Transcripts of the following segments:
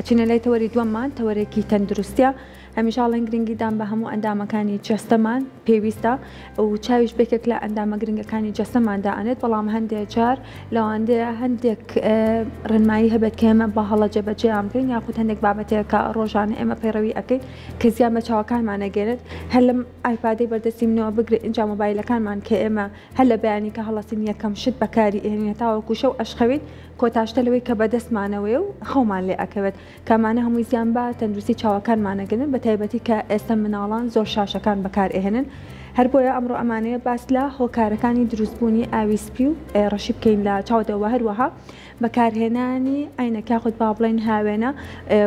ئەچینە لای تەوەری دووەممان، تەوەرێکی تەندروستیە، هەمیشە ئەڵێن گرنگیدان بە هەموو ئەندامەکانی جەستەمان پێویستە و چاویش بەیەکێک لە ئەندامە گرنگەکانی جەستەمان دائەنێت، بەڵام هەندێک جار لەواندەیە هەندێک ڕێنمایی هەبێت کە ئێمە بە هەڵە جێبەجێیان بکەین یاخود هەندێک بابەتێک کە ڕۆژانە ئێمە پەیڕەوی ئەکەین کە زیان بە چاوەکانمان ئەگەیەنێت، هەر لەم ئایپادەی بەردەستی منەوە بگرە ئینجا مۆبایلەکانمان کە ئێمە هەر لە بەیانی کە هەڵەسین یەکەم شت بەکاری ئەهێنین هەتاوەکو شەو ئەشخەوین کۆتا شتە لەوەی کە بەدەستمانەوەیە و خەومان لێ ئەکەوێت کە ئەمانە هەمووی زیان بە تەندروستی چاوەکانمان ئەگەنن بە تایبەتی کە ئێستا مناڵان زۆر شاشەکان بەکار ئەهێنن هەر بۆیە ئەمڕۆ ئەمانەوێ باس لە هۆکارەکانی دروستبوونی ئاوی سپی و ڕەشی بکەین لە چاودا وە هەروەها بەکارهێنانی عەینەک یاخود با بڵێین هاوێنە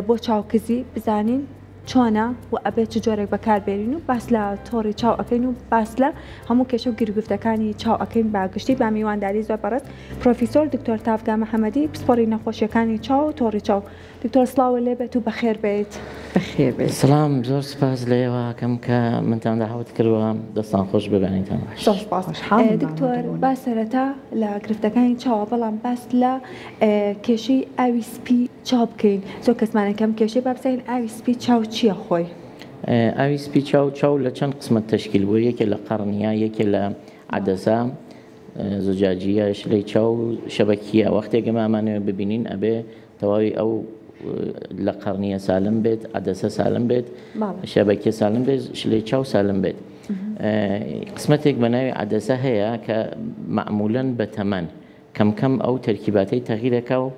بۆ چاوکزی بزانین چۆنە و ئەبێت چ جۆرێک بەکار بێنین و باس لە تۆڕی چاو ئەکەین و باس لە هەموو کێشە و گیروگرفتەکانی چاو ئەکەین بە گشتی بە میوانداری زۆر بەڕێز پرۆفیسۆر دکتۆر تاڤگا محەمەدی پسپۆڕی نەخۆشیەکانی چاو و تۆڕی چاو دکتۆر سڵاوت لێ بێت و بەخێر بێیت. بەخێر بێیت. سڵام زۆر سپاس لە ئێوە ئەکەم کە منتان داوەت کردوە دەستان خۆش بێ بەیانیتان باش. زۆر سپاس دکتۆر با سەرەتا لە گرفتەکانی چاوە بەڵام باس لە کێشەی ئاوی سپی چاو بکەین زۆر کەسمانە کەم کێشەی با بزانین ئاوی سپی چاو چییە خۆی؟ ئاوی سپی چاو چاو لە چەند قسمەت تەشکیل بووە یەکێ لە قەڕنیە یەکێ لە عەدەسە زجاجیە شلەی چاو شەبەکیە وەختێک ئێمە ئەمانەوێ ببینین ئەبێ تەواوی ئەو لە قەڕنیە سالم بێت عەدەسە سالم بێت شەبەکیە سالم بێت شلەی چاو سالم بێت قسمەتێک بە ناوی عەدەسە هەیە کە مەعمولەن بە تەمەن کەم کەم ئەو تەرکیباتەی تەغیر ئەکا و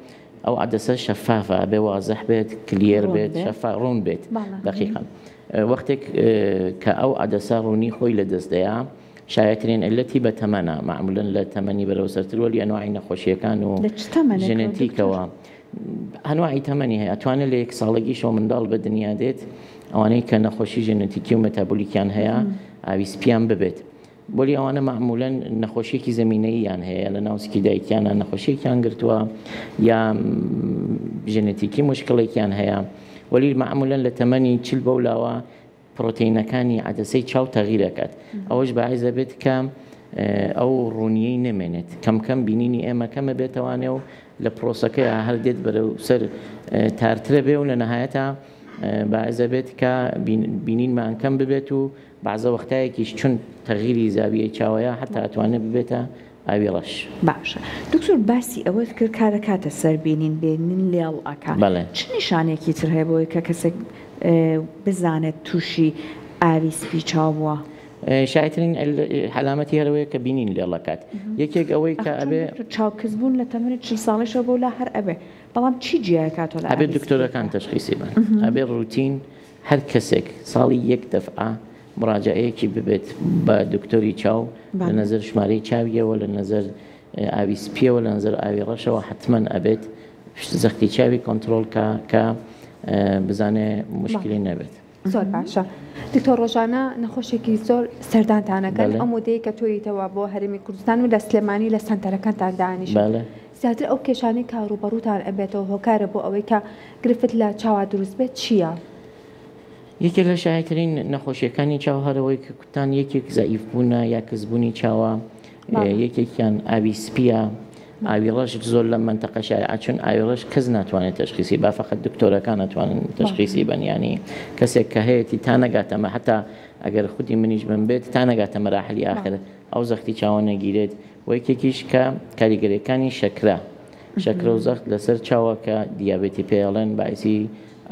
ئەو عەدەسە شەفافە ئەبێ وازح بێت clear بێت شەفا ڕوون بێت دەقیقا وەختێک کە ئەو عەدەسە ڕوونی خۆی لە دەست دەیا شایەترین علەتی بە تەمەنە معمولەن لە تەمەنی بەرەو سەرتر وەلی ئەنواعی نەخۆشیەکان و ژێنێتیکەوە ئەنواعی تەمەنی هەیە ئەتوانێت لە یەک ساڵەگیشەوە منداڵ بە دنیا دێت ئەوانەی کە نەخۆشی ژێنێتیکی و مەتابولیکیان هەیە ئاوی سپیان ببێت وەلی ئەوانە مەعمولەن نەخۆشیەکی زەمینەییان هەیە لە ناو سکی دایکیانە نەخۆشیەکیان گرتووە یا ژێنێتیکی مشکلێکیان هەیە وەلی مەعمولەن لە تەمەنی چل بەو لاوە پرۆتینەکانی عەدەسەی چاو تەغیرەکات ئەوەش باعیس دەبێت کە ئەو ڕوونیەی نەمێنێت کەم کەم بینینی ئێمە کەمە بێتەوانێ و لە پرۆسەکەی هەر دێت بەرەو سەر تارترە بێ و لە نەهایەتا باعیس دەبێت کە بینینمان کەم ببێت و بەعزە وەختایەکیش چون تەغیری زاویەی چاوەیە حەتا ئەتوانێ ببێتە ئاوی ڕەش. باشە دکتۆر باسی ئەوەت کرد کار ئەکاتە سەر بینین بینین لێڵ ئەکا بەڵێ. چ نیشانەیەکی تر هەیە بۆی کە کەسێک بزانێت توشی ئاوی سپی چاو بووە؟ شایترین عەلامەتی هەر ئەوەیە کە بینین لێڵ ئەکات یەکێک ئەوەی کە ئەخ چۆن ئەبێ. دکتۆر چاو کز بوون لە تەمەنی 40 ساڵیشەوە بەو لا هەر ئەبێ بەڵام چی جیایەکاتەوە لە ئەبێ ئاوی سپیەکە؟ دکتۆرەکان تەشخیسی بەن ئەبێ ڕوتین هەر کەسێک ساڵی یەک دەفعە مڕاجەعەیەکی ببێت بە دکتۆری چاو لە نەزەر ژمارەی چاویەوە لە نەزەر ئاوی سپیەوە لە نەزەر ئاوی ڕەشەوە حتمما ئەبێت زەختی چاوی کۆنترۆڵ کە کە بزانێ مشکلی نەبێت. زۆر باشە دکتۆر ڕۆژانە نەخۆشێکی زۆر سەردانتانەکەن ئەو مودەیە کە تۆیتەوە بۆ هەرێمی کوردستان و لە سلێمانی لە سەنتەرەکانتان دانیشن زیاتر ئەو کێشانەی کە ڕووبەڕووتان ئەبێتەوە هۆکارە بۆ ئەوەی کە گرفت لە چاوا دروست بێت چییە؟ یەکێک لە شایعترین نەخۆشیەکانی چاو هەرەوەی کە کوتان یەکێک زەعیف بوونە یا کزبوونی چاوە یەکێکیان ئاوی سپیە ئاوی ڕەش زۆر لە مەنتەقە شایعە چون ئاوی ڕەش کەس ناتوانێت تەشخیسی با فقط دکتۆرەکان ناتوانن تەشخیسی بن ینی کەسێک کە هەیەی تا نەگاتەمە حتا ئەگەر خودی منیش بم بێت تا نەگاتە مەراحلی ئاخر ئەو زەختی چاوە نەگیرێت و یەکێکیش کە کاریگەریەکانی شەکرە شەکرە و زەخت لەسەر چاوە کە دیابێتی پێڵێن باعیسی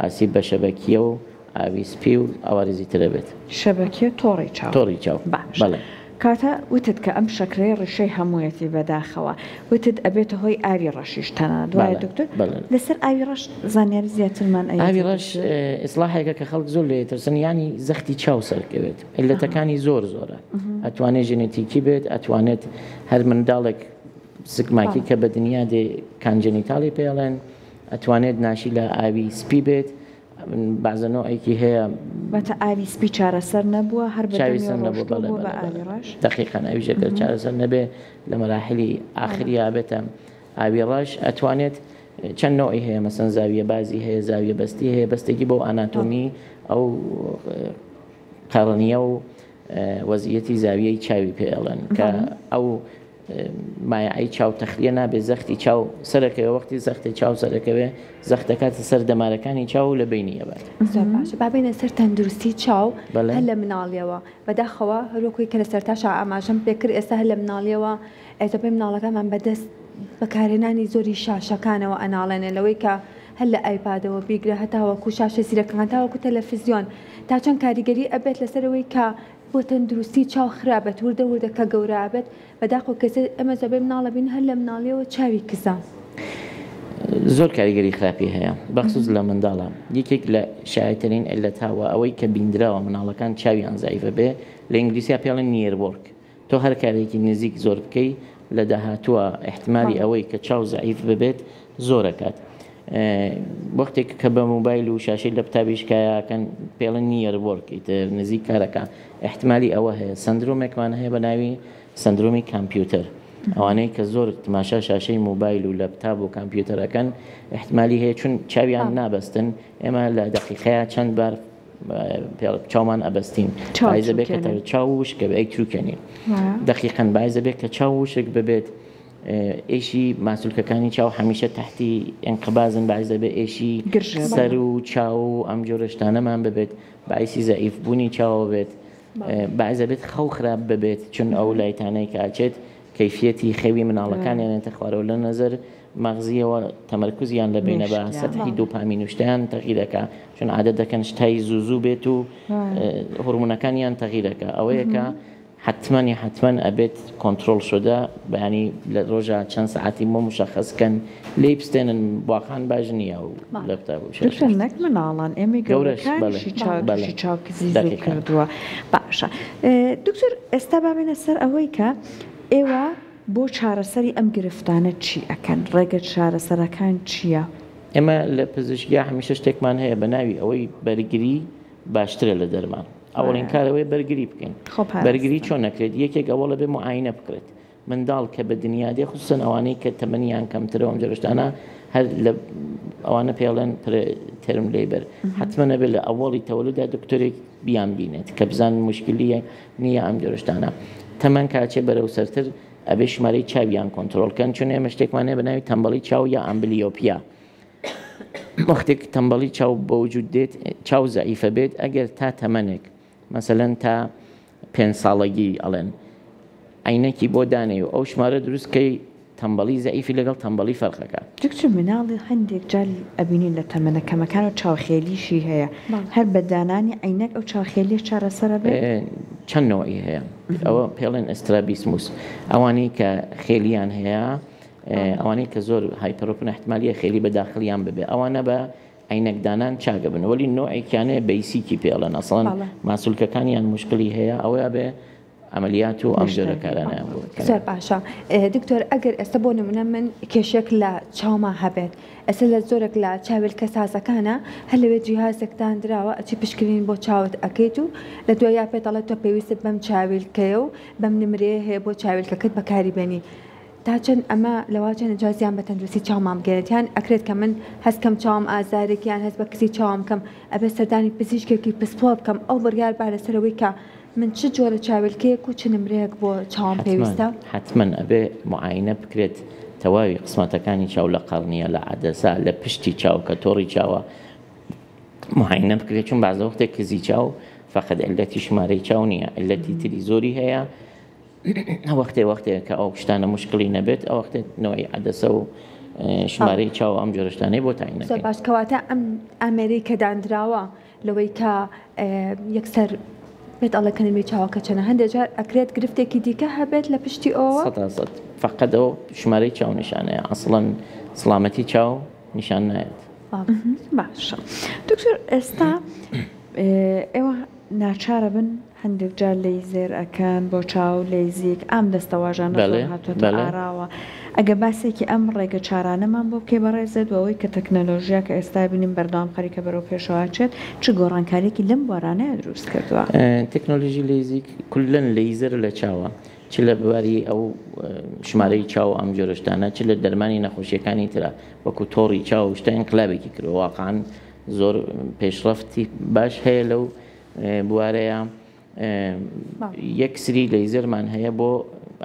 ئاسیب بە شەبەکیە و ئاوی سپی و عەوارزی ترە بێت. شەبەکیە تۆڕی چاو. تۆڕی چاو باشە بەڵێ. کاتە وتت کە ئەم شەکرەیە ڕیشەی هەموویەتی بەداخەوە وتت ئەبێتە هۆی ئاوی ڕەشیش تەنانەت وایە بەڵێ دکتۆر بەڵێ. لەسەر ئاوی ڕەش زانیاری زیاترمان ئاوی ئەیەتێ ڕەش دکتۆر؟ ئیسڵاحێکە کە خەڵک زۆر لێی ئەترسن یانی زەختی چاو سەرکەوێت عیللەتەکانی زۆر زۆرە ئەتوانێت ژێنێتیکی بێت ئەتوانێت هەر منداڵێک زگماکی کە بە دنیا دێ congenital ی پێڵێن ئەتوانێت ناشی لە ئاوی سپی بێت بەعزە نەوعێکی هەیە. واتە ئاوی سپی چارەسەر نەبووە هەر بە چاوی دەمی سەر نەبووە ڕۆشتووە بەڵێ بووە بە بەڵێ ئاوی بەڵێ ڕەش؟ دەقیقەن ئەویش ئەگەر چارەسەر نەبێ لە مەراحیلی ئاخریا ئەبێتە ئاوی ڕەش ئەتوانێت چەند نەوعی هەیە مەسەن زاویە بازی هەیە زاویە بەستی هەیە بەستێکی بەو ئاناتۆمی ئەو قەڕنیە و وەزیەتی زاویەی چاوی پێ ئەڵێن کە ئەو. مایعەی چاو تەخلیە نابێ زەختی چاو سەرەکەوێ وەختی زەختی چاو سەرەکەوێ زەختەکاتە سەر دەمارەکانی چاو و لە بینی ئەبات. زۆر باشە با بێینە سەر تەندروستی چاو هەر لە مناڵیەوە بەداخەوە هەروەکوی کە لە سەرتاشا ئاماژەم پێکرد ئێستا هەر لە مناڵیەوە زۆربەی مناڵەکانمان بەدەست بەکارهێنانی زۆری شاشەکانەوە ئەناڵێنێ لەوەی کە هەر لە ئایپادەوە بیگرە هەتاوەکو شاشە زیرەکەکان تاوەکو تەلەفزیۆن تا چەند کاریگەری ئەبێت لەسەر ئەوەی کە بۆ تەندروستی چاو خراپەت وردە وردە کە گەورە ئەبێت بەداخەوە کەسێ ئێمە زۆربەی مناڵ ئەبین هەر لە مناڵیەوە چاوی کزە. زۆر کاریگەری خراپی هەیە بەخسوس لە منداڵە یەکێک لە شایعترین علەتها وە ئەوەی کە بیندراوە مناڵەکان چاویان زەعیفە بێ لە ئینگلیسیا پێڵێن near work تۆ هەر کارێکی نزیک زۆر بکەی لە داهاتووە ئیحتمالی ئەوەی کە چاو زەعیف ببێت زۆرەکات وەختێک کە بە مۆبایل و شاشەی لەپتابیش کایەکەن پێڵن near work ئیتر نزیک کارەکە ئیحتمالی ئەوە هەیە سەندرۆمێکمان هەیە بە ناوی سەندرۆمی کامپیوتەر ئەوانەی کە زۆر تماشا شاشەی مۆبایل و لەپتاب و کامپیوتەرەکەن ئیحتمالی هەیە چون چاویان نابەستن ئێمە لە دەقیقەیە چەند بار چاومان ئەبەستین بایزە بێت کە چاو وشکە بێ ئەی تروکێنین دەقیقەن بایزە بێت کە چاو وشک ببێت ئێشی ماسولکەکانی چاو هەمیشە تحتی ئینقبازن باعث دەبێت ئێشی سەر و چاو و ئەم جۆرە شتانەمان ببێت باعثی زەعیف بوونی چاوە بێت باعث دەبێت خەو خراپ ببێت چون ئەو لایتانەی کە ئەچێت کەیفیەتی خەوی مناڵەکانیان ێتە خوارەوە لە نەزەر مەغزیەوە تەمەرکوزیان لە بینە بە سەتحی دوپامین و شتیان تەغیرەکە چون عادەت دەکەن شتای زوو زوو بێت و هۆرمونەکانیان تەغیرەکە ئەوەیە کە حەتمەنی حەتمەن ئەبێت کۆنترۆڵ شدە بەیانی لە ڕۆژا چەند سەعاتی بۆ مشەخەس کەن لێی بستێنن واقعا باش نییە و لەپتاپ و شاشە. دکتۆر نەک مناڵان ئێمەی گەورەش بەڵێ گەورەکانیشی چاو بەڵێ توشی چاو کزی زوو دەقیقەن. کردووە باشە دکتۆر ئێستا با بێینە سەر ئەوەی کە ئێوە بۆ چارەسەری ئەم گرفتانە چی ئەکەن ڕێگە چارەسەرەکان چییە؟ ئێمە لە پزیشکیا هەمیشە شتێکمان هەیە بە ناوی ئەوەی بەرگری باشترە لە دەرمان ئەوەڵین کار ئەوەیە بەرگری بکەین بەرگری چۆن نەکرێت یەکێک ئەوەڵە بێ معاینە بکرێت منداڵ کە بە دنیا دێ خصوصا ئەوانەی کە تەمەنیان کەمترە ئەم جۆرە شتانە هەر لە ئەوانە پێڵێن preterm labor حتمما نەبێت لە ئەوەڵی تەوەلودا دکتۆرێک بیان بینێت کە بزان مشکلیە نییە ئەم جۆرە شتانە تەمەن کاچێ بەرەو سەرتر ئەبێ شمارەی چاویان کۆنترۆڵ کەن چون ئێمە شتێکمان هەیە بە ناوی تەمبەڵی چاو یا amblyopia وەختێک تەمبەڵی چاو بەوجود دێت چاو زەعیفە بێت ئەگەر تا تەمەنێک مەسەلەن تا پێنج ساڵەگی ئەڵێن عینەکی بۆ دانێ و ئەو شمارە دروست کەی تەمبەڵی زەعیفی لەگەڵ تەمبەڵی فەرقەکە. دکتۆر مناڵی هەندێک جار ئەبینین لە تەمەنە کەمەکانەوە چاوخێلیشی هەیە هەر بە دانانی عەینەک ئەو چاوخێلیە چارەسەر ئەبێت؟ چەند نەوعی هەیە ئەوە پێڵێن strabismus ئەوانەی کە خێلیان هەیە ئەوانەی کە زۆر hyperope ن احتمالیە خێلی بە داخلیان ببێ ئەوانە بە عەینەک دانان چاکە بن وەلی نوعێکیانەیە basic ی پێڵێن ئەسڵەن ماسولکەکانیان مشکلی هەیە ئەوەیە بێ عملیات و ئەم جۆرە کارانیان بۆ بکەن. زۆر باشە دکتۆر ئەگەر ئێستا بۆ نمونە من کێشێک لە چاوما هەبێت ئێستا لە زۆرێک لە چاویلکە سازەکانە هەر لەوێ جیهازێک دانراوە ئەچی پشکنین بۆ چاوت ئەکەیت و لە دواییا پێت ئەڵێت تۆ پێویستت بەم چاویلکەیە و بەم نمرەیە هەیە بۆ چاویلکەکەت بەکاری بێنی تا چەند ئەمە لەوا چەند جا زیان بە تەندروستی چاومان بگەیەنێت یان ئەکرێت کە من هەست کەم چاوم ئازارێک یان هەست بە کزی چاوم کەم ئەبێت سەردانی پزیشکێکی پسپۆڕ بکەم ئەو بڕیار با لەسەر ئەوەی کە من چ جۆرە چاویلکەیەک و چ نمرەیەک بۆ چاوم حەتمەن پێویستە؟ حەتمەن ئەبێ معاینە بکرێت تەواوی قسمەتەکانی چاو لە قەڕنیە لە عەدەسە لە پشتی چاو کە تۆڕی چاوە معاینە بکرێت چون بەعزە وەختێک کزی چاو فەقەت عیللەتی شمارەی چاو نییە عیللەتی تری زۆری هەیە وەختێ وەختێ کە ئەو شتانە مشکلی نەبێت ئەو وەختێ نەوەی عەدەسە و شمارەی چاو ئەم جۆرە شتانەی بۆ تاین زۆر نەکەین. باش کەواتە ئەم ئامێرەی کە دانراوە لەوەی کە یەکسەر پێت ئەڵێ کە نرمی چاوەکە چەنە هەندێک جار ئەکرێت گرفتێکی دیکە هەبێت لە پشتی ئەوەوە؟ سەدا سەد فەقەت ئەو شمارەی چاو نیشانەیە ئەسڵەن سڵامەتی چاو نیشان نایەت. باشە دکتۆر ئێستا ئێوە ناچارە بن هەندێک جار لەیزێر ئەکەن بۆ چاو لەیزیک ئەم دەستەواژانە زۆر بەڵێ هاتووەتە بەڵێ. ئاراوە ئەگەر باسێکی ئەم ڕێگە چارانەمان بۆ بکەی بەڕێزت و ئەوەی کە تەکنەلۆژیا کە ئێستا بینیم بەردەوام خەریکە بەرەو پێشەوە ئەچێت چ گۆڕانکاریەکی لەم بوارانەیا دروست کردووە؟ تەکنۆلۆژی لەیزیک کوللەن لەیزەر لە چاوە چ لە بواری ئەو شمارەی چاو ئەم جۆرە شتانە چ لە دەرمانی نەخۆشیەکانی ترا وەکو تۆڕی چاو شتە ئینقلابێکی کردوە واقعا زۆر پێشڕەفتی باش هەیە لەو بوارەیە یەک سری لەیزەرمان هەیە بۆ.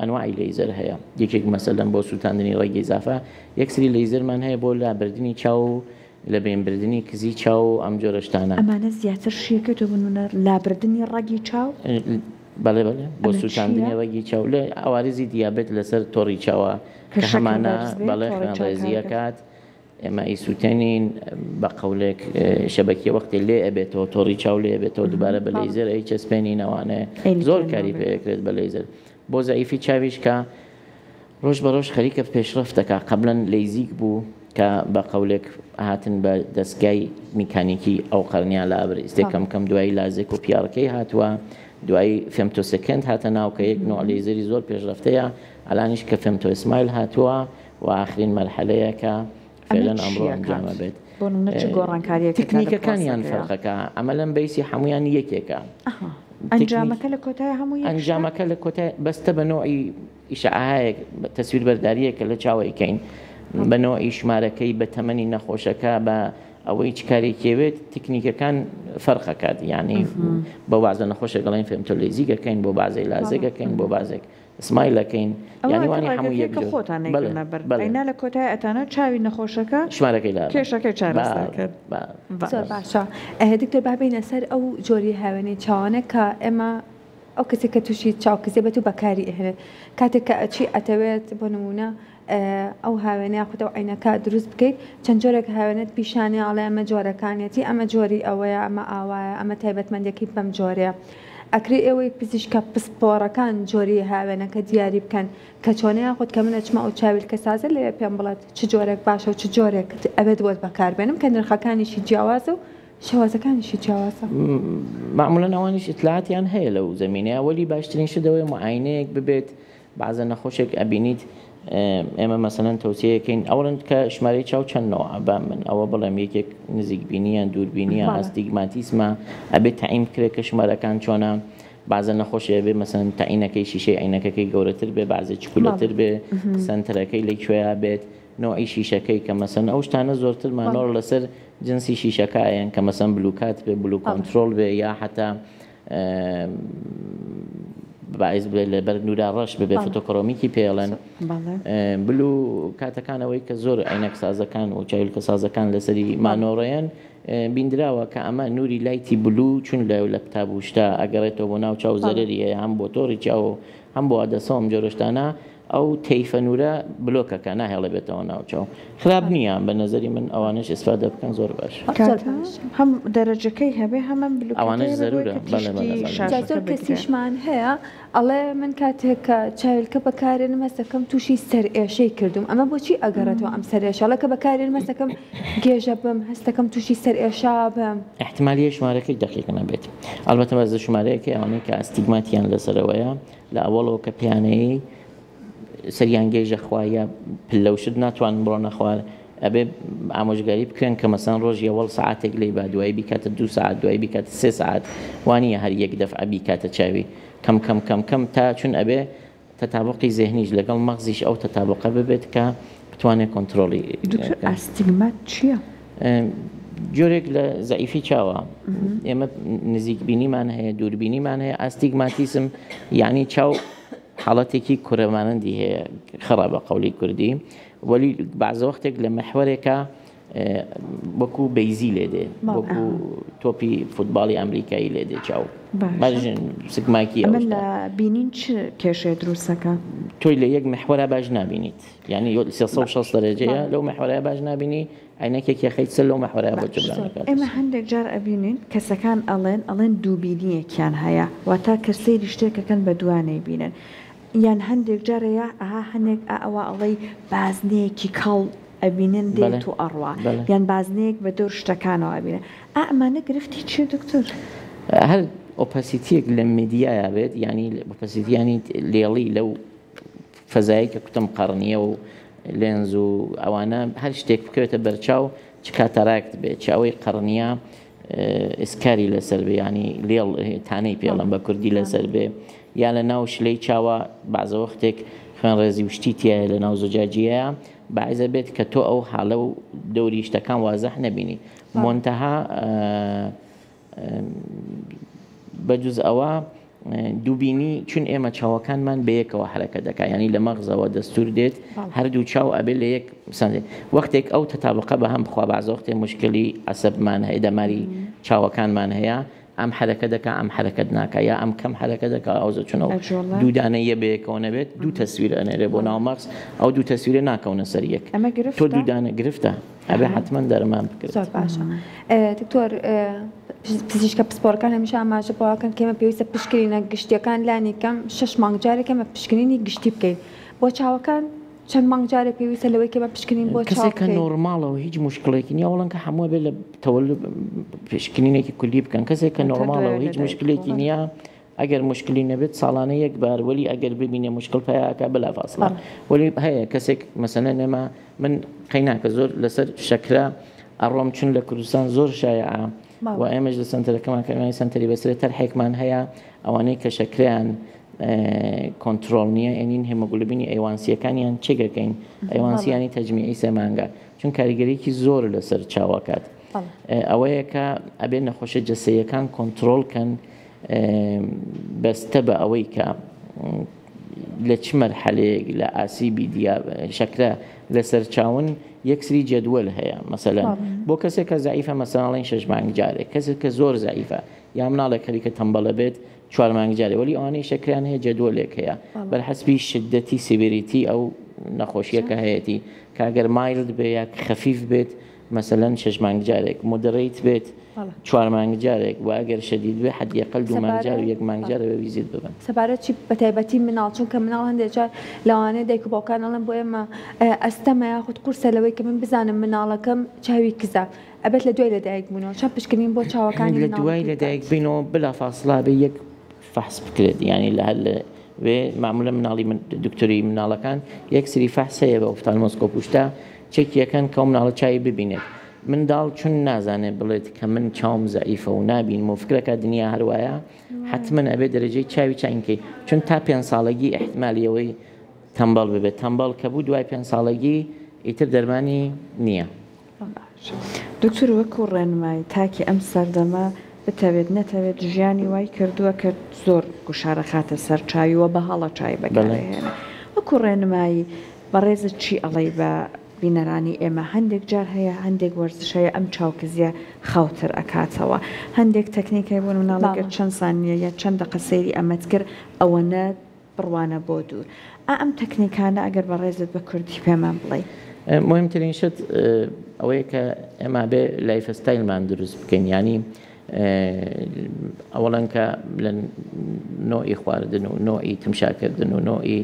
ئەنواعی لەیزەر هەیە یەکێک مەسەلەن بۆ سووتاندنی ڕەگی ئیزافە یەکسری لەیزەرمان هەیە بۆ لابردنی چاو و لەبەینبردنی کزی چاو و ئەم جۆرە شتانە. ئەمانە زیاتر شیەکەیتەوە بۆ نمونە لابردنی ڕەگی چاو؟ بەڵێ بەڵێ بۆ سووتاندنی ڕەگی چاو لە عەوارزی دیابێت لەسەر تۆڕی چاوە کە کە شەکر هەمانە بەرز بێت بەڵێ تۆڕی چاو خوێنڕێزی کارەکە. ئەکات ئێمە ئەیسووتێنین بە قەولێک شەبەکیە وەختێ لێ ئەبێتەوە تۆڕی چاو لێ ئەبێتەوە دوبارە بە لەیزەر ئەیچەسپێنین ئەوانەیە زۆر کاری پێ ئەکرێت بە لەیزەر بۆ زەعیفی چاویش کە ڕۆژ بە ڕۆژ خەریکە پێشڕەفت دەکا قەبلەن لەیزیک بوو کە بە قەولێک هاتن بە دەستگای میکانیکی ئەو قەرنیان لابرد ئیستێ کەم کەم دوایی لازێک و پیاڕکەی هاتووە دوایی femtosecond هاتە ناو کە یەک نوع لەیزەری زۆر پێشڕەفتەیە ئەلانیش کە femto SMILE هاتووە و ئاخرین مەرحەلەیە کە فعلەن ئەمڕۆ ئەنجام ئەبێت. بۆ نمونە چ گۆڕانکاریەک ئەکا لە تکنیکەکانیان پرۆسەکەیا؟ فەرقەکا عەمەلەن بەیسی حەموویان یەکێکە. ئەها تکنیک ئەنجامەکە لە کۆتای هەموو یەک شتە؟ ئەنجامەکە لە کۆتای بەستە بە نەوعی ئیشعاعێک تەسویر بەرداریەک کە لە چاو ئەیکەین بە نەوعی ژمارەکەی بە تەمەنی نەخۆشەکە بە ئەوەی چ کارێکی ئەوێت تکنیکەکان فەرق ئەکات یانی بە بەعزە نەخۆشێک ئەڵێن femto LASIK ئەکەین بۆ بەعزێک لازێک ئەکەین بۆ بەعزێک SMILE ئەکەین ئەوە یانی ئەتوو وانی حەموو ڕێگەکەی یەک کە جۆر خۆتان بەڵێ نەیکردنە بەر بەڵێ ئەینا لە کۆتای ئەتانە چاوی نەخۆشەکە ژمارەکەی لابەن کێشەکەی چارەسەر بەڵێ کرد بەڵێ زۆر باشە. باشە دکتۆر با بێینە سەر ئەو جۆری هاوێنەی چاوانە کە ئێمە ئەو کەسێک کە تووشی چاوکزیە بێت و بەکاری ئەهێنێت کاتێک کە ئەچی ئەتەوێت بۆ نمونە ئەو هاوێنە یاخود ئەو عەینەکە دروست بکەیت چەند جۆرێک هاوێنەت پیشانێ ئەڵێ ئەمە جۆرەکانیەتی ئەمە جۆری ئەوەیە ئەمە ئاوایە ئەمە تایبەتمەندیەکەی بەم جۆرەیە ئەکرێ ئێوەی پزیشکە پسپۆڕەکان جۆری هاوێنەکە دیاری بکەن کە چۆنە یاخود کە من ئەچمە ئەو چاویلکە سازە لەوێ پێم بڵێت چ جۆرێک باشە و چ جۆرێک ئەبێت بۆت بەکاربێنم کە نرخەکانیشی جیاوازە و شێوازەکانیشی جیاوازە. مەعمولەن ئەوانیش ئیتلاعاتیان هەیە لەو زەمینەیە وەلی باشترین شت ئەوەیە معاینەیەک ببێت بەعزە نەخۆشێک ئەبینیت ئێمە مەسەلەن تەوسیەکەین ئەوڵن کە ژمارەی چاو چەند نەوعە با من ئەوە بڵێم یەکێک نزیک بینیە دوور بینیە ئاستیگماتیسمە ئەبێت تەعین بکرێت کە ژمارەکان چۆنە بەعزە نەخۆشی ئەبێ مەسەلەن تەعینەکەی شیشەی عینەکەکەی گەورەتر بێ بەعزێ چکولەتر بێ سەنتەرەکەی لە کوێیا بێت نەوعی شیشەکەی کە مەسەن ئەو شتانە زۆرتر مانۆڕ لەسەر جنسی شیشەکە ئەیەن کە مەسەن blue cut بێ blue control بێ یا حتا باعث بێ لەبەر نورا ڕەش ببێ photochromic ی پێڵێن blue cut ەکان ئەوەی کە زۆر عینەک سازەکان و چاویلکە سازەکان لەسەری مانۆڕەیەن بیندراوە کە ئەمە نوری light ی blue چون لە لەپتاب و شتا ئەگەڕێتەوە بۆ ناو چاو زەرەری هەیە هەم بۆ تۆڕی چاو هەم بۆ عەدەسە و ئەم جۆرە شتانە ئەو تەیفە نورە بلۆکەکە ناهێڵێ بێتەوە ناو چاو خراپ نییە بە نەزەری من ئەوانەش ئیسفادە بکەن زۆر باشە. زۆر کاکە باشە. هەم دەرەجەکەی هەبێ هەم ئەم ئەوانەش بلوکەکەی هەبێ بۆی زەرورە کە بەڵێ بەڵێ تیشکی بەڵێ. جا شاشەکە زۆر بگرێ. کەسیشمان هەیە ئەڵێ من کاتێک کە چاویلکە بەکارێنم هەستەکەم تووشی سەرئێشەی کردووم ئەمە بۆچی ئەگەڕێتەوە ئەم سەرئێشە ئەڵێ کە بەکارێنم هەستەکەم گێژە بم هەستەکەم تووشی سەرئێشە بم. ئیحتیمالیە ژمارەکەی دەقیق نەبێت ئەڵبەتە بەس ژمارەیەک هەیە ئەوانەی کە ئەستیگماتیان لەسەرەوەیە لە ئەوەڵەوە کە پێیانەیەی سەریان گێژە خوا یا پلە و شت ناتوانن بڕۆنە خوار ئەبێ ئامۆژگاری بکرێن کە مەسەن ڕۆژی ئەوەڵ سەعاتێک لێی با دوایی بیکاتە دوو سەعات دوایی بیکاتە سێ سەعات وانییە هەر یەک دەفعە بیکاتە چاوی کەم کەم کەم کەم تا چون ئەبێ تەتابقی زێهنیش لەگەڵ مەغزیش ئەو تەتابقە ببێت کە بتوانێت کۆنترۆڵی دکتۆر بکات. ئاستیگمات چییە؟ جۆرێک لە زەعیفی چاوە ئێمە نزیک بینیمان هەیە دووربینیمان هەیە ئاستیگماتیسم یعنی چاو حاڵەتێکی کورەمانندی هەیە خڕە بە قەولی کوردی وەلی بەعزە وەختێک لە مەحوەرێکە وەکو بەیزی لێ دێ وەکو تۆپی فوتباڵی ئەمریکایی لێ دێ چاو باشن سکماکی ئەمە لە بینین چ کێشەیە دروستەکە تۆی لە یەک محوەرە باش نابینیت یعنی 360 دەرەجەیە لەو محوەرە باش نابینی عینەکێکی خەیت سەر لەو محوەرە بۆ جبران دەکات. ئێمە هەندێک جار ئەبینین کەسەکان ئەڵێن ئەڵێن دووبینیەکیان هەیە واتا کە سەیری شتێک ئەکەن بە دوا نەیبینن یان هەندێک جار هەیە ئەها هەنێک ئا ئەوا ئەڵێی بازنەیەکی کاڵ ئەبینن دێت و ئەڕوا یان بازنەیەک بە دەور شتەکانەوە ئەبینن ئا ئەمانە گرفتی چیە دکتۆر؟ هەر opacity یەک لە میدیایا بێت یانی opacity یانی لێڵی لەو فەزایەی کە کوتم قەڕنیە و لێنز و ئەوانە هەر شتێک بکەوێتە بەرچاو چ cataract بێ چ ئەوەی قەڕنیە scar ی لەسەر بێ ینی لێڵ تانەی پێڵم بە کوردی لەسەر بێ یا لە ناو شلەی چاوە بەعزە وەختێک خوێنڕێزی و شتی تایە لە ناو زجاجیەیە باعزە بێت کە تۆ ئەو حاڵە و دەوری شتەکان وازح نەبینی مۆنتەها بەجوز ئەوە. دووبینی چون ئێمە چاوەکانمان بەیەکەوە حەرەکەت دەکا یانی لە مەغزەوە دەستور دێت هەردوو چاو ئەبێ لە یەک سەندێ وەختێک ئەو تەتابقە بە هەم بخوا بەعزە وەختێ مشکلی عەسەبمان هەیە دەماری چاوەکانمان هەیە ئەم حەرەکە دەکا ئەم حەرەکەت ناکا یا ئەم کەم حەرەکە دەکا ئەوزە چونەوە دوو دانەیە بەیەکەوە نەبێت دوو تەسویر ئەنێرێ بۆ ناو مەغز ئەو دوو تەسویرە ناکەونە سەر یەک تۆ دوو دانە گرفتە ئەبێ حەتمەن دەرمان بکرێت. زۆر باشە دکتۆر پزیشکە پسپۆڕەکان هەمیشە ئاماژە بەوەکەن کە ئێمە پێویستە پشکنینە گشتیەکان لانی کەم شەش مانگ جارێک ئێمە پشکنینی گشتی بکەین بۆ چاوەکان چەند مانگ جارێک پێویستە لەوەی کە ئێمە پشکنین بۆ چاو کەسێک کە بکەین؟ نۆرماڵە و هیچ مشکلێکی نییە ئەوڵەن کە هەموو بێ لە تەوەلد پشکنینێکی کولی بکەن کەسێک کە نۆرماڵە و هیچ مشکلێکی نییە ئەگەر موشکلی نەبێت ساڵانە یەک بار وەلی ئەگەر ببینێ موشکل پەیاکا بلا فاصلە وەلی هەیە کەسێک مەسەلەن ئێمە من قەیناکە زۆر لەسەر شەکرە ئەڕۆم چون لە کوردستان زۆر شایعە و ئێمەش لە سەنتەرەکەمان کە ئێمە سەنتەری بەسرە تەرحێکمان هەیە ئەوانەی کە شەکریان کۆنتترۆل نییە ئەنین هێمۆگلوبینی ئەیوانسیەکانیان چێکەکەین ئەیوانسیانی تەجمیعی سێمانگە چون کاریگەریکی زۆر لەسەر چاوەکات ئەوەیە کە ئەبێ نەخۆشە جەسەیەکان کۆنتترۆل کەن بەستە بە ئەوەی کە لە چ مەرحەلەیەک لە ئاسیبی دیا شەکرە لەسەر چاون یەکسری جەدوەل هەیە مەسەلەن بۆ کەسێک کە زعیفە مەسەڵین شش مانگ جارێک کەسێک کە زۆر زعیفە یا مناڵێک خەریکە تەمبەڵە بێت چوار مانگ جارێ وەلی ئەوانەی شەکریان هەیە جەدوەلێک هەیە بەرحەسبی شدەتی severity ئەو نەخۆشیەکە هەیەتی کاگەر mild بێ یا خەفیف بێت مەسەلەن شەش مانگ جارێک moderate بێت چوار مانگ جارێک و ئەگەر شدید بێ حەدی ئەقەل دوو مانگ جار و یەک مانگ جار ئەبێ ڤیزیت ببن. سەبارەت چی بەتایبەتی مناڵ چونکە مناڵ هەندێک جار لەوانەیە دایک و باوکان ئەڵێن بۆ ئێمە ئەستەمە یاخود قورسە لەوەی کە من بزانم مناڵەکەم چاوی کزە ئەبێت لە دوای لەدایک بوونەوە چەند پشکنین بۆ چاوەکانی لە دوای مناڵەکەی لەدایک بکات؟ بینەوە بلا فاصلە بێ یەک فەحس بکرێت یانی لە هەر لە وێ مەعمولە مناڵی من دکتۆری مناڵەکان یەک سری فەحس هەیە بە ophthalmoscope و شتە چەکی ئەکەن کە ئەو مناڵە چاوی ببینێت منداڵ چون نازانێت بڵێت کە من چاوم زەعیفە و نابینم و فکرەکە دنیا هەر وایە حەتمەن ئەبێ دەرەجەی چاوی چاینکەی چون تا پێنج ساڵەگی ئیحتمالی ئەوەی تەمبەڵ ببێت تەمبەڵ کە بوو دوای پێنج ساڵەگی ئیتر دەرمانی نییە. باشە دکتۆر وەکو ڕێنمایی تاکی ئەم سەردەمە بتەوێت نەتەوێت ژیانی وای کردووە کە زۆر گوشار ئەخاتە سەر چاوی وە بە هەڵە چای بەکارئەهێنێ وەکو ڕێنمایی بەڕێزت چی ئەڵێی بە بینەرانی ئێمە هەندێک جار هەیە هەندێک وەرزش هەیە ئەم چاوکزیە خاوتر ئەکاتەوە هەندێک تەکنیک هەیە بۆ نمونە گەر چەند سانیە یا چەند دەقە سەیری ئەمەت کرد ئەوەنە بڕوانە بۆ دوور. ئا ئەم تەکنیکانە ئەگەر بەڕێزت بە کوردی پێمان بڵێی. موهیمترین شت ئەوەیە کە ئێمە بێ lifestyle مان دروست بکەین یانی ئەوەڵەن کە لە نۆئی خواردن و نۆئی تمشاکردن و نۆئی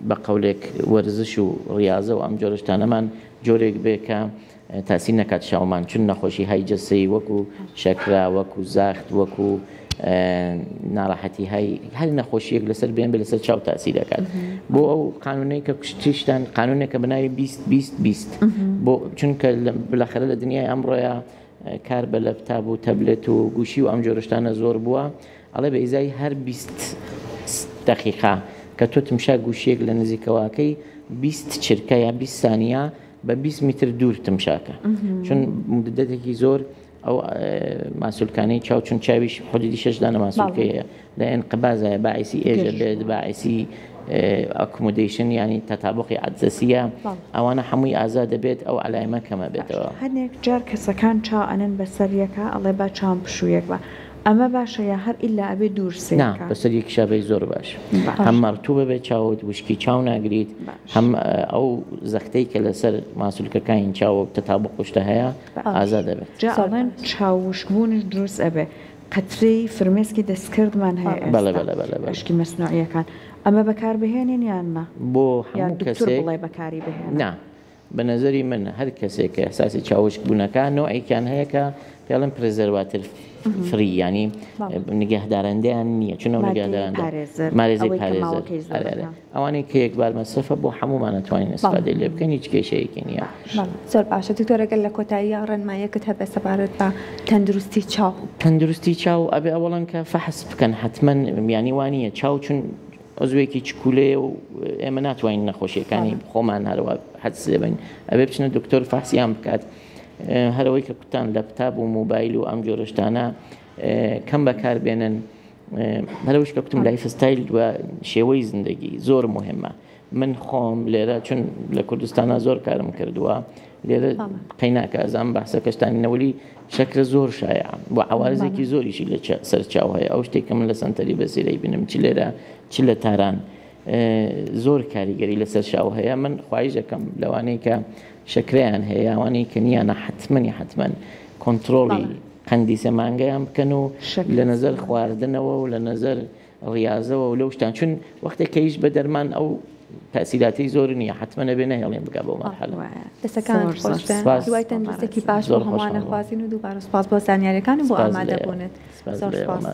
بە قەولێک وەرزش و ڕاضە و ئەم جۆرەشتانەمان جۆرێک بێ کە تاسیر نەکات چاومان چون نەخۆشی های جەسەی وەکو شەکرە وەکو زاخت وەکو ناڕەحەتی های هەر نەخۆشیەک لەسەر بێن بێ لەسەر چاو تاسی دەکات بۆ ئەو قانونەی کە کوشتیشتان قانونێکە بە ناوی 20 20 20 بۆ چونکە بلەخەرە لە دنیای ئەمڕۆیە کار بە لەپتاب و تەبلێت و گوشی و ئەم جۆرشتانە زۆر بووە ئەڵێ بە ئیزای هەر 20 دقیقا کە تۆ تمشا گوشیەک لە نزیکەوەکەی 20 چرکە یا 20 سانیە بە 20 میتر دوور تمشاکە چون مدەتێکی زۆر ئەو ماسولکانەی چاو چون چاویش حدودی شش دانە ماسولکەی هەیە لە ئینقبازایە باعیسی ئێژە بێت باعیسی accommodation ینی تەتابقی عەدەسیە ئەوانە هەمووی ئازاد دەبێت ئەو عەلایمە کەمە بێتەوە. هەنێک جار کەسەکان چاو ئەنێن بەسەر یەکا ئەڵێ با چاوم پشوویەک با ئەمە باشە یا هەر ئیلا ئەبێ دوور سەیر نا کا؟ بەسەر یەکیشا بێی زۆر باش باش. هەم مەڕتوبە بێت چاوت وشکی چاو ناگریت باش. هەم ئەو زەختەی کە لەسەر ماسولکەکانی چاو و تەتابق و شتە هەیە باش. ئازاد دەبێت. جا زۆر ئەڵێن باش. چاو وشکبوونیش دروست ئەبێ قەترەی فرمێسکی دەستکردمان هەیە بەڵێ ئێستا بەڵێ بەڵێ بەڵێ. ئەشکی مەسنوعیەکان ئەمە بەکاربهێنین یان نا؟ بۆ یان هەموو دکتۆر کەسێک بڵێ بەکاری بهێنە؟ نا بە نەزەری من هەر کەسێک کە ئیحساسی چاوشک بوونەکە نەوعێکیان هەیە کە پێڵێن preservative free ینی نگەهدارەندەیان نییە چون ئەو نگەهدارەندە مارێزەی پارێزەر ئەوانەی کە یەک بار مەسرەفە بۆ هەموومان ئەتوانین ئیستفادەی لێ بکەین هیچ کێشەیەکی نییە. زۆر باشە دکتۆر ئەگەر لە کۆتاییا ڕێنماییەکت هەبێت سەبارەت بە تەندروستی چاو. تەندروستی چاو ئەبێ ئەوەڵەن کە فەحس بکەن حەتمەن یانی وانییە چاو چون عزوێکی چکولەیە و ئێمە ناتوانین نەخۆشیەکانی خۆمان هەروە حەدس لێ بین ئەبێ بچنە دکتۆر فەحسیان بکات هەرەوەی کە کوتان لەپتاب و مۆبایل و ئەم جۆرە شتانە کەم بەکار بێنن. هەرەوش کە کوتم life style و شێوەی زندگی زۆر مهمە. من خۆم لێرە چون لە کوردستانا زۆر کارم کردووە لێرە قەیناکە ئەزانم بەحسەکەشتانی نەوەلی شەکرە زۆر شایع و عوارزێکی زۆریشی لە سەرچاو هەیە ئەو شتێک کە من لە سەنتەری بەسیرەی بینم چ لێرە چ لە تاران زۆر کاریگەری لەسەر چاو هەیە من خواهیش دەکەم لەوانەی کە شەکرەیان هەیە یاوانەی کە نییانە حتممەنی حتمما کۆنتترۆڵی قەندی سێمانگەیان بکەن و لە نظر خواردنەوە و لە نظر ڕیازەوە و لەو شتان چون وەختێک کەیش بە دەرمان ئەو تاسیلاتی زۆر نییە حتمما نەبێ نەهێڵێن بگا بەو مەرحەلە. دەستەکانت خۆش بێ هیوای تەندروستێکی باش بۆ هەمووان ئەخوازین و دووبارە سوپاس بۆ زانیاریەکان و بۆ ئامادەبوونت. زۆر سوپاس.